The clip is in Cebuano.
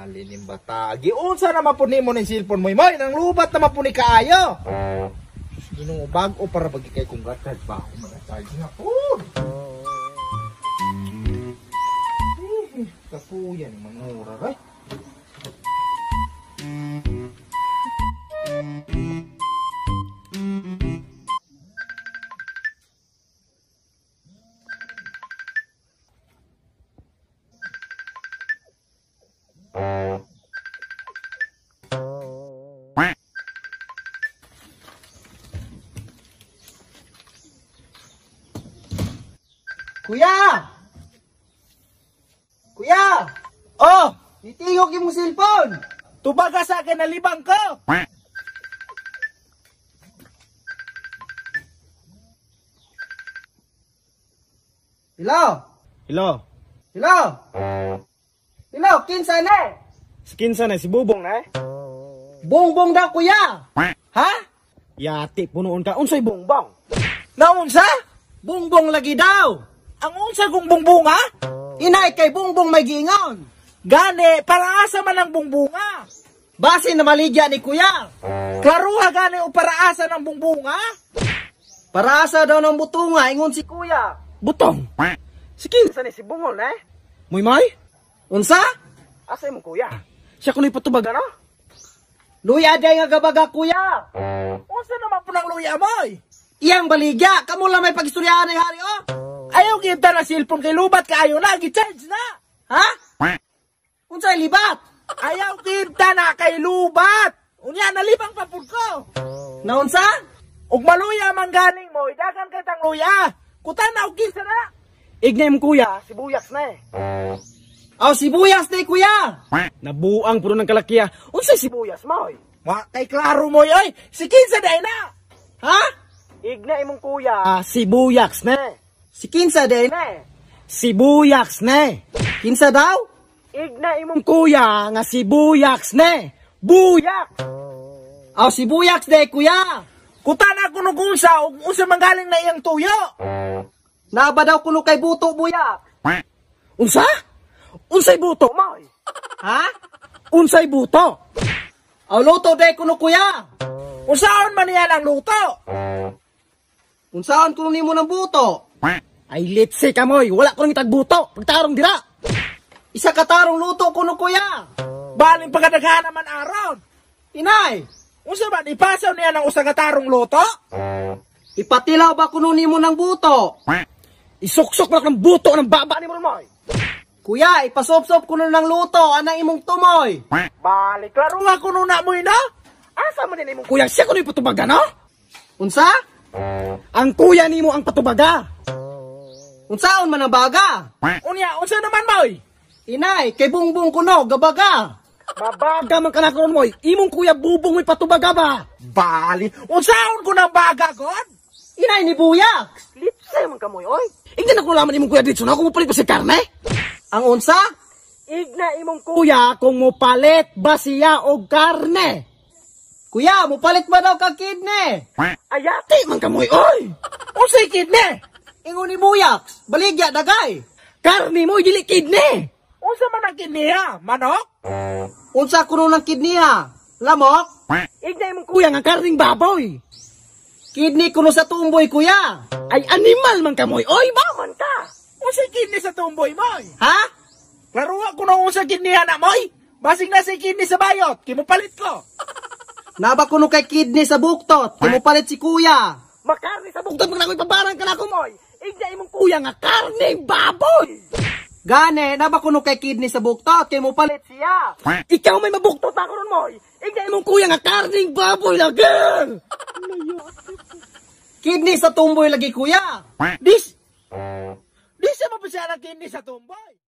Bali ning batagi. Unsa naman po nimo ning cellphone mo, moy? Nang lubat naman po ni kaayo. Ginoo, bag-o para bagi kay kung gatag ba ako mga charge nga po. Kapuya ni mangura, ay. Kuya! Kuya! Oh! Itingog yung cellphone! Tubaga sa akin nalibang ko! Hello? Hello. Hello? Hello, kinsa na? Si kinsa na si Bubong na eh. Bongbong daw, kuya! Ha? Yati punoon ka. Unsay bongbong? Naunsa? Bongbong lagi daw! Ang unsa kong bungbunga? Inay kay Bongbong may giingon! Gani, para asa man ang bungbunga? Base na maligya ni kuya! Klaruha gani o para asa ng bungbunga? Para asa daw ng butunga, ingon si kuya! Butong. Si kinsa ni si Bungol na eh. Muy may? Unsa? Asa imong kuya? Siya kuno'y patubag ano? Luya day nga gabaga kuya! Unsa naman po ng luya moy? Iyang baligya, kamo lang may pagistoryaan ni hari oh! Ayaw kita na cellphone kay lubat kaayo na, gi-charge na! Ha? Unsay libat? Ayaw kita na kay lubat! Unya, nalibang pa pud ko! Naunsa? Ug maluya man ganing mo, idagan kay tang luya! Kutan na og kinsa na! Igna imong kuya, si Buyaks na eh. Aw sibuyas day kuya! Nabuang puno ng kalakiya. Unsay sibuyas moy? Wa kay klaro moy oy, si kinsa day na! Ha? Igna imong kuya, si Buyaks na eh. Si kinsa day na? Si Buyaks na eh. Kinsa daw? Igna imong kuya nga si Buyaks na eh. Buyak! Aw sibuyas day kuya! Kutan na kuno unsa ug unsa man galing na iyang tuyo! Naba daw kuno kay buto buyak. Unsa? Unsay buto moy? Ha? Unsay buto? Aw luto day kuno kuya. Unsaon man niya ang luto? Unsaon kuno nimo ng buto? Ay litse ka moy, wala ko nang itagbuto. Pagtarong dira. Isa ka tarong luto kuno kuya. Balin pagkadaghan naman aron. Inay, Unsa man ipasaw niya ng usa ka tarong luto? ipatilaw ba kuno nimo ng buto? Isuksok mo ng buto ng baba ni mo moy. Kuya, ipasopsop kuno ng luto anang imong tumoy. Balik klaro nga kuno na moy na. Asa man din imong kuya siya kuno ipatubaga no? Unsa? Ang kuya nimo ang patubaga. Unsaon man ang baga? Unya, unsa naman moy? Inay, kay bungbong kuno gabaga. Mabaga man ka na karon moy. Imong kuya bubong mo'y patubaga ba? Bali, unsaon ko ng baga god? Inay ni Buyak. Litse man ka moy oy. Igna na ko laman imong kuya dito na kung mopalit ba si karne? Ang unsa? Igna imong kuya kung mopalit ba siya og karne. Kuya, mupalit ba daw ka kidney? Ayati man ka moy oy. Unsay kidney? Ingon ni Buyak, baligya dagay. Karne moy dili kidney. Unsa man ang kidney ha? Manok? Unsa kuno ng kidney ha? Lamok? Igna imong kuya nga karning baboy. Kidney kuno sa tumboy kuya. Ay animal man ka moy oy, ba man ka. Unsay kidney sa tumboy moy? Ha? Klaruha ko na unsa kidney na moy. Basig na sa kidney sa bayot, kimupalit ko. Naba kuno kay kidney sa buktot, kumupalit si kuya. Makarne sa buktot man ako'y pabarang ka na ako moy. Igna imong kuya nga karning baboy. Gane, naba kuno kay kidney sa buktot, kay mupalit siya. Ikaw may mabuktot ako ron moy. Igna imong kuya nga karning baboy lagi. Kidney sa tumboy lagi kuya. Dis Di siya mapasya ng kidney sa tumboy.